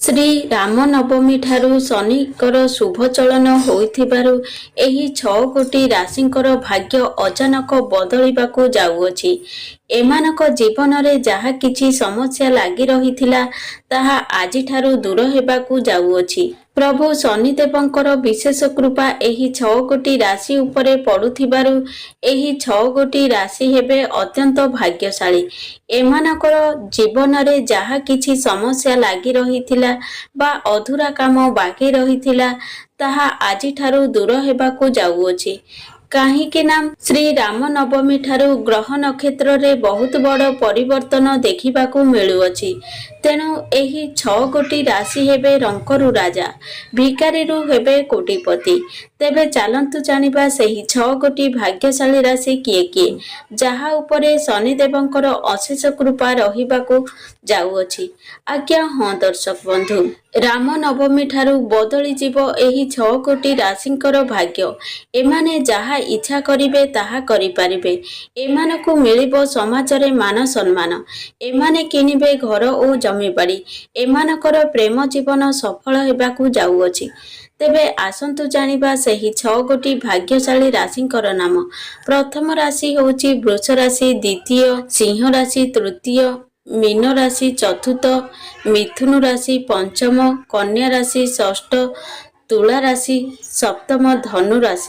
ଶ୍ରୀ ରାମନବମୀ ଠାରୁ ଶନିଙ୍କର ଶୁଭ ଚଳନ ହୋଇଥିବାରୁ ଏହି 6 ଗୋଟି ରାଶିଙ୍କର ଭାଗ୍ୟ ଅଚାନକ ବଦଳିବାକୁ ଯାଉଅଛି। ଏମାନଙ୍କ ଜୀବନରେ ଯାହା କିଛି ସମସ୍ୟା ଲାଗି ରହିଥିଲା, ତାହା ଆଜିଠାରୁ ଦୂର ହେବାକୁ ଯାଉଅଛି। ପ୍ରଭୁ ଶନିଦେବଙ୍କର ବିଶେଷ କୃପା ଏହି 6 ଗୋଟି ରାଶି ଉପରେ ପଡୁଥିବାରୁ ଏହି 6 ଗୋଟି ରାଶି ହେବେ ଅତ୍ୟନ୍ତ ଭାଗ୍ୟଶାଳୀ। ଏମାନଙ୍କର ଜୀବନରେ ଯାହା କିଛି ସମସ୍ୟା ଲାଗି ରହିଥିଲା ବା ଅଧୁରା କାମ ବାକି ରହିଥିଲା, ତାହା ଆଜିଠାରୁ ଦୂର ହେବାକୁ ଯାଉଅଛି। କାହିଁକି ନା ଶ୍ରୀ ରାମନବମୀ ଠାରୁ ଗ୍ରହ ନକ୍ଷତ୍ରରେ ବହୁତ ବଡ଼ ପରିବର୍ତ୍ତନ ଦେଖିବାକୁ ମିଳୁଅଛି। ତେଣୁ ଏହି 6 ଗୋଟି ରାଶି ହେବେ ରଙ୍କରୁ ରାଜା, ଭିକାରୀରୁ ହେବେ କୋଟିପତି। ତେବେ ଚାଲନ୍ତୁ ଜାଣିବା ସେହି 6 ଗୋଟି ଭାଗ୍ୟଶାଳୀ ରାଶି କିଏ କିଏ, ଯାହା ଉପରେ ଶନିଦେବଙ୍କର ଅଶେଷ କୃପା ରହିବାକୁ ଯାଉଅଛି। ଆଜ୍ଞା ହଁ ଦର୍ଶକ ବନ୍ଧୁ, ରାମନବମୀ ଠାରୁ ବଦଳିଯିବ ଏହି 6 ଗୋଟି ରାଶିଙ୍କର ଭାଗ୍ୟ। ଏମାନେ ଯାହା ଇଚ୍ଛା କରିବେ, ତାହା କରିପାରିବେ। ଏମାନଙ୍କୁ ମିଳିବ ସମାଜରେ ମାନ ସମ୍ମାନ। ଏମାନେ କିଣିବେ ଘର ଓ ଜମିବାଡ଼ି। ଏମାନଙ୍କର ପ୍ରେମ ଜୀବନ ସଫଳ ହେବାକୁ ଯାଉଅଛି। ତେବେ ଆସନ୍ତୁ ଜାଣିବା ସେହି 6 ଗୋଟି ଭାଗ୍ୟଶାଳୀ ରାଶିଙ୍କର ନାମ। ପ୍ରଥମ ରାଶି ହେଉଛି ବୃଷ ରାଶି, ଦ୍ୱିତୀୟ ସିଂହ ରାଶି, ତୃତୀୟ ମୀନ ରାଶି, ଚତୁର୍ଥ ମିଥୁନ ରାଶି, ପଞ୍ଚମ କନ୍ୟା ରାଶି, ଷଷ୍ଠ ତୁଳା ରାଶି, ସପ୍ତମ ଧନୁ ରାଶି।